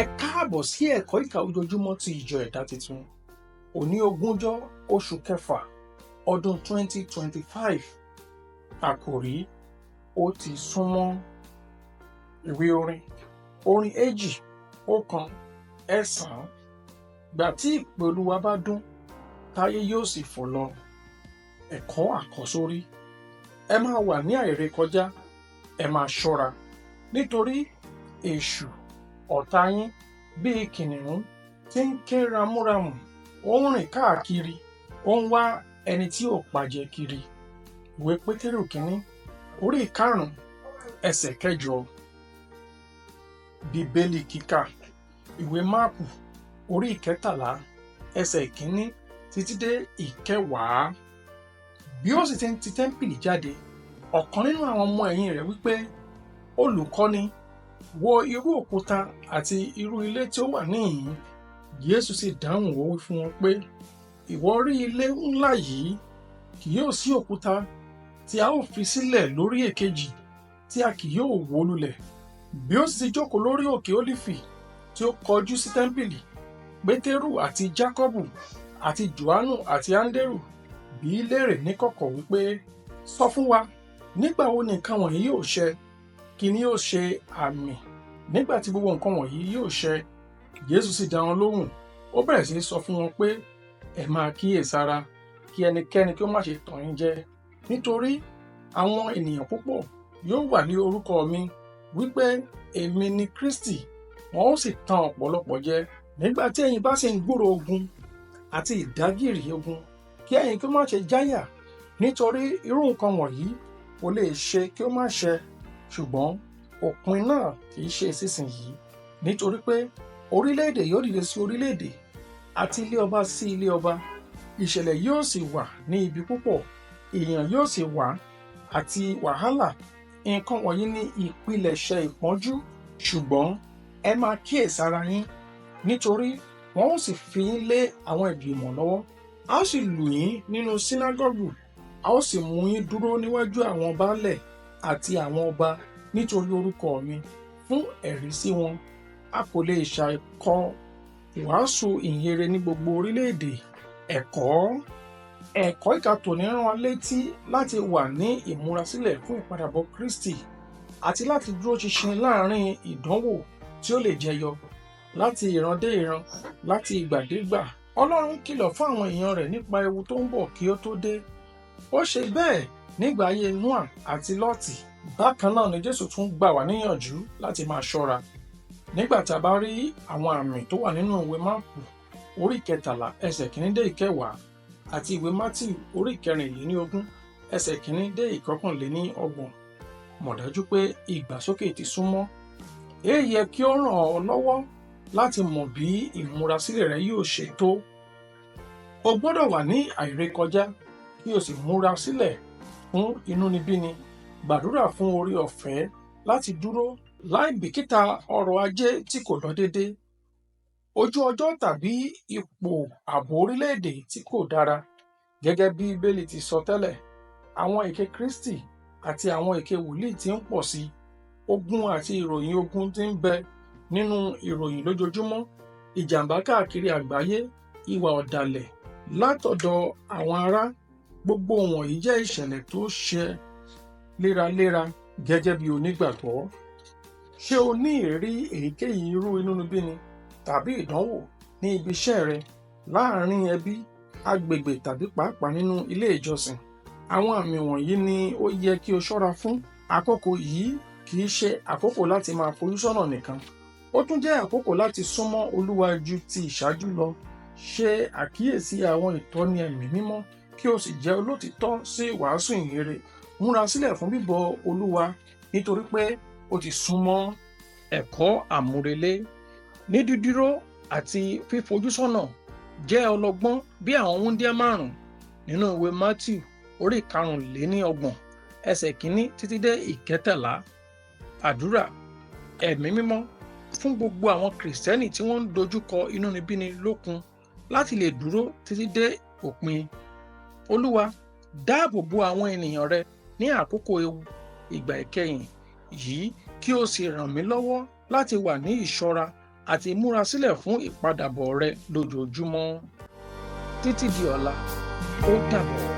Ẹ káàbọ̀ sí ẹ̀kọ́ ìkà ojoojúmọ́ ti ìjọ Ẹ̀dá Titun. Òní, 20 oṣù kẹfà ọdún 2025. Àkòrí: Ó ti súnmọ́. Ìwé orin, orin 219. Gbà tí ìpè Olúwa bá dún, táyé yóò sì fò lọ. Ẹ̀kọ́ àkọ́sórí: Ẹ máa wà ní àìrékọjá, ẹ máa ṣọ́ra, nítorí èṣù ọ̀tá yín, bíi kìnìún tí ń ké ramúramù, ó ń rìn káàkiri, ó ń wá ẹni tí yóò pajẹ kiri. Ìwé Pétérù kínní, orí 5, ẹsẹ̀ 8. Bíbélì kíkà: Ìwé Máàkù, orí 13, ẹsẹ̀ 1 títí dé 10. Bí ó sì ti ń ti tẹ́ḿpìlì jáde, ọ̀kan nínú àwọn ọmọ ẹ̀yìn rẹ̀ wípé, "Olùkọ́ni, wo irú òkúta àti irú ilé tí ó wà níhìn-ín!" Jésù sì dáhùn, ó wí fún wọn pé, "Ìwọ rí ilé ńlá yìí? Kì yóò sí òkúta tí a ó fi sílẹ̀ lórí èkejì tí a kì yóò wó lulẹ̀." Bí ó sì ti jókòó lórí òkè Ólífì tí ó kọjú sí tẹ́ḿpìlì, Pétérù àti Jákọ́bù àti Jòhánù àti Áńdérù bi í léèrè níkọ̀kọ̀ wípé, "Sọ fún wa, nígbà wo ni nǹkan wọ̀nyí yóò ṣẹ? Kí ni yóò ṣe àmì nígbà tí gbogbo nǹkan wọ̀nyí yóò ṣẹ?" Jésù sì dá wọn lóhùn, ó bẹ̀rẹ̀ sí í sọ fún wọn pé, "Ẹ máa kíyèsára kí ẹnikẹ́ni kí ó má ṣe tàn yín jẹ, nítorí àwọn ènìyàn púpọ̀ yóò wá ní orúkọ mi wípé, 'Èmi ni Kristi,' wọn ó sì tan ọ̀pọ̀lọpọ̀ jẹ. Nígbà tí ẹ̀yin bá sì ń gbúròó ogun àti ìdágìrì ogun, kí ẹ̀yin kí ó má ṣe jáyà, nítorí irú nǹkan wọ̀nyí kò lè ṣe kí ó má ṣẹ, ṣùgbọ́n òpin náà kì í ṣe ìsinsìnyí. Nítorí pé orílẹ̀-èdè yóò dìde sí orílẹ̀-èdè, àti ilé ọba sí ilé ọba. Ìṣẹ̀lẹ̀ yóò sì wà ní ibi púpọ̀, ìyàn yóò sì wà àti wàhálà. Nǹkan wọ̀nyí ní ìpilẹ̀ṣẹ̀ ìpọ́njú. Ṣùgbọ́n ẹ máa kíyèsára yín, nítorí wọn ó sì fi yín lé àwọn ìgbìmọ̀ lọ́wọ́, a ó sì lù yín nínú sínágọ́gù, a ó sì mú yín dúró níwájú àwọn baálẹ̀ àti àwọn ọba nítorí orúkọ mi, fún ẹ̀rí sí wọn. A kò lè ṣàì kọ ìwàásù ìhìnrere ní gbogbo orílẹ̀-èdè." Ẹ̀kọ́ ìkà tòní rán wa létí láti wà ní ìmúrasílẹ̀ fún ìpadàbọ̀ Kristi àti láti dúró ṣinṣin láàrin ìdánwò tí ó lè jẹyọ láti ìran dé ìran, láti ìgbà dégbà. Ọlọ́run kìlọ̀ fún àwọn èèyàn rẹ̀ nípa ewu tó ń bọ̀ kí ó tó dé. Ó ṣe bẹ́ẹ̀ nígbà ayé Noah àti Lọ́ọ̀tì. Bákan náà ni Jésù tún gbà wá níyànjú láti máa ṣọ́ra nígbà tí a bá rí àwọn àmì tó wà nínú ìwé Máàkù, orí 13, ẹsẹ̀ 1 dé 10, àti ìwé Mátíù, orí 24, ẹsẹ̀ 1 dé 31. Mọ̀ dájú pé ìgbàsókè ti súnmọ́. Èyí yẹ kí ó ràn ọ́ lọ́wọ́ láti mọ̀ bí ìmúrasílẹ̀ rẹ yóò ṣe tó. O gbọ́dọ̀ wà ní àìrékọjá kí o sì múra sílẹ̀ fún inúnibíni. Gbàdúrà fún oore ọ̀fẹ́ láti dúró láì bìkítà ọrọ̀ ajé tí kò lọ déédé, ojú ọjọ́ tàbí ipò ààbò orílẹ̀-èdè tí kò dára. Gẹ́gẹ́ bí Bíbélì ti sọ tẹ́lẹ̀, àwọn èké Kristi àti àwọn èké wòlíì tí ń pọ̀ sí. Ogun àti ìròyìn ogun tí ń bẹ nínú ìròyìn lójoojúmọ́, ìjàmbá káàkiri àgbáyé, ìwà ọ̀dàlẹ̀ látọ̀dọ̀ àwọn ará, gbogbo wọ̀nyí jẹ́ ìṣẹ̀lẹ̀ tó ṣe léraléra. Gẹ́gẹ́ bí onígbàgbọ́, ṣé o ní ìrírí èyíkéyìí irú inúnibíni tàbí ìdánwò ní ibi iṣẹ́ rẹ, láàárín ẹbí, agbègbè tàbí pàápàá nínú ilé ìjọsìn? Àwọn àmì wọ̀nyí ni ó yẹ kí o ṣọ́ra fún. Àkókò yìí kì í ṣe àkókò láti máa fojú sọ́nà nìkan. Ó tún jẹ́ àkókò láti súnmọ́ Olúwa ju ti ìṣáájú lọ. Ṣe àkíyèsí àwọn ìtọ́ni Ẹ̀mí Mímọ́ kí o sì jẹ́ olótìítọ́ sí ìwàásù ìhìnrere. Múra sílẹ̀ fún bíbọ̀ Olúwa, nítorí pé ó ti súnmọ́. Ẹ̀kọ́ àmúrelé: Ní dídúró àti fífojúsọ́nà, jẹ́ ọlọ́gbọ́n bí àwọn wúńdíá márùn-ún nínú ìwé Matthew, orí 25, ẹsẹ̀ 1 títí dé 13. Àdúrà: Ẹ̀mí Mímọ́, fún gbogbo àwọn Kìrìsìtẹ́nì tí wọ́n ń dojúkọ inúnibíni lókun láti lè dúró títí dé òpin. Olúwa, dáàbò bo àwọn ènìyàn rẹ ní àkókò ewu ìgbà ìkẹyìn yìí, kí o sì ràn mí lọ́wọ́ láti wà ní ìṣọ́ra. àti ìmúrasílẹ̀ fún ìpadàbọ̀ rẹ lójoojúmọ́. Títí di ọ̀la, ó dàbọ̀.